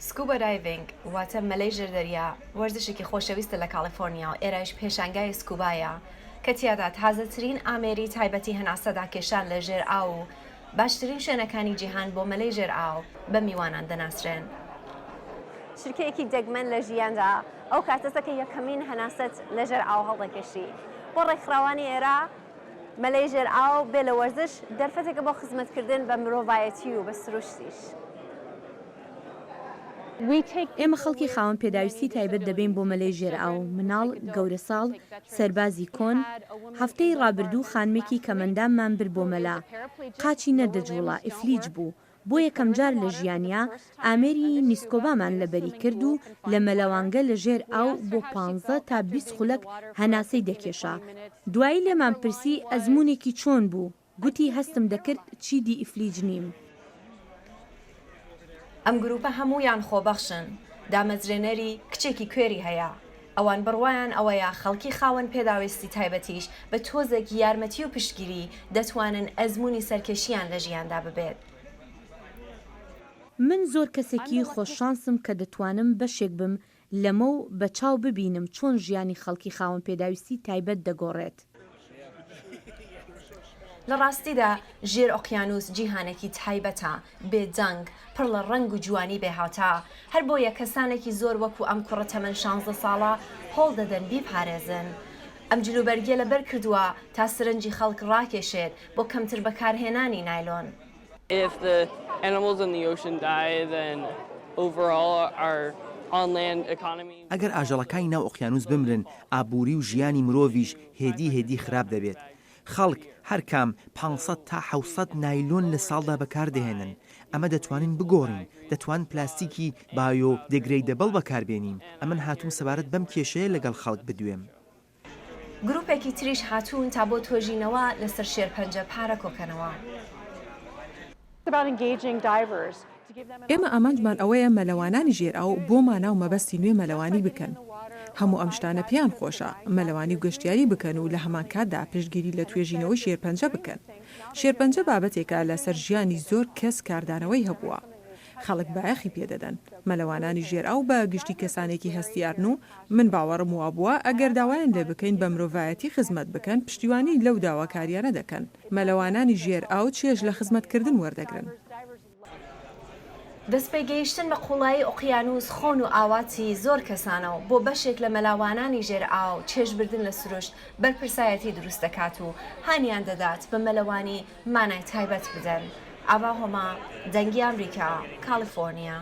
Scuba diving واتە مەلەی ژێر دەریا وەرزشێکی خۆشەویستە لە کالیفۆرنیا و ئێرایش پێشانگای سکوبایە کە تیادا تازەترین ئامێری تایبەتی هەناسەداکێشان لە ژێر ئاو و باشترین شوێنەکانی جیهان بۆ مەلەی ژێر ئاو بە میوانان دەناسرێن. چرکەیەکی دەگمەن لە ژیاندا ئەو کاتەسە کە یەکەمین هەناسەت لە ژێر ئاو هەڵدەکێشی. بۆ ڕێکخراوانی ئێرە مەلەی ژێر ئاو بێ لە وەرزش دەرفەتێکە بۆ خزمەتکردن بە مرۆڤایەتی و بە سروشتیش. ئێمە خەڵکی خاوەن پێداویستی تایبەت دەبەین بۆ مەلەی ژێر ئاو، مناڵ، گەورەساڵ، سەربازی کۆن، هەفتەی ڕابردوو خانمێکی کەمئەنداممان برد بۆ مەلە، قاچی نەدەجوڵا، ئیفلیج بوو، بۆ یەکەمجار لە ژیانیا ئامێری نیسکۆبامان لەبەری کرد و لە مەلەوانگە لە ژێر ئاو بۆ پانزە تا 20 خولەک هەناسەی دەکێشا، دوایی لێمان پرسی ئەزموونێکی چۆن بوو؟ گوتی هەستم دەکرد چیدی ئیفلیج نیم. ئەم گروپە هەموویان خۆبەخشن، دامەزرێنەری کچێکی کوێری هەیە، ئەوان بڕوایان ئەوەیە خەڵکی خاوەن پێداویستی تایبەتیش بە تۆزێک یارمەتی و پشتگیری دەتوانن ئەزموونی سەرکێشیان لە ژیاندا ببێت. من زۆر کەسێکی خۆش شانسم کە دەتوانم بەشێک بم لەمە و بە چاو ببینم چۆن ژیانی خەڵکی خاوەن پێداویستی تایبەت دەگۆڕێت. لە ڕاستیدا ژێر ئۆقیانوس جیهانێکی تایبەتە، بێ دەنگ، پڕ لە ڕەنگ و جوانی بێ هاوتا، هەر بۆیە کەسانێکی زۆر وەکو ئەم کوڕە تەمەن شانزدە ساڵە هەوڵ دەدەن بیپارێزن. ئەم جلوبەرگیە لەبەر کردووە تا سرنجی خەڵک ڕاکێشێت بۆ کەمتر بەکارهێنانی نایلۆن. If the animals in the ocean die then overall our on land economy. ئەگەر ئاژەڵەکانی ناو ئۆقیانوس بمرن ئابووری و ژیانی مرۆڤیش هێدی هێدی خراپ دەبێت. خەڵک هەر کام 500 تا 700 نایلۆن لە ساڵدا بەکار دەهێنن. ئەمە دەتوانین بگۆڕین. دەتوان پلاستیکی biodegradable بەکاربێنین. ئەمن هاتووم سەبارەت بەم کێشەیە لەگەڵ خەڵک بدوێم. گروپێکی تریش هاتوون تا بۆ تۆژینەوە لەسەر شێرپەنجە پارە کۆکەنەوە. ئێمە ئامانجمان ئەوەیە مەلەوانانی ژێر ئاو بۆ مانا و مەبەستی نوێ مەلەوانی بکەن. هەموو ئەم شتانە پێیان خۆشە، مەلەوانی و گەشتیاری بکەن و لە هەمانکاتدا پشتگیری لە توێژینەوەی شێرپەنجە بکەن. شێرپەنجە بابەتێکە لەسەر ژیانی زۆر کەس کاردانەوەی هەبووە. خەڵک بایەخی پێدەدەن. مەلەوانانی ژێر ئاو بە گشتی کەسانێکی هەستیارن و من باوەڕم وابووە ئەگەر داوایان لێ بکەین بە مرۆڤایەتی خزمەت بکەن پشتیوانی لەو داواکاریانە دەکەن. مەلەوانانی ژێر ئاو چێژ لە خزمەتکردن وەردەگرن. دەستپێگەیشتن بە قوڵایی ئۆقیانوس خەون و ئاواتی زۆر کەسانە و بۆ بەشێک لە مەلاوانانی ژێر ئاو چێژبردن لە سروشت بەرپرسایەتی دروست دەکات و هانیان دەدات بە مەلەوانی مانای تایبەت بدەن. ئاڤا هۆما، دەنگی ئامریکا، کالیفۆرنیا.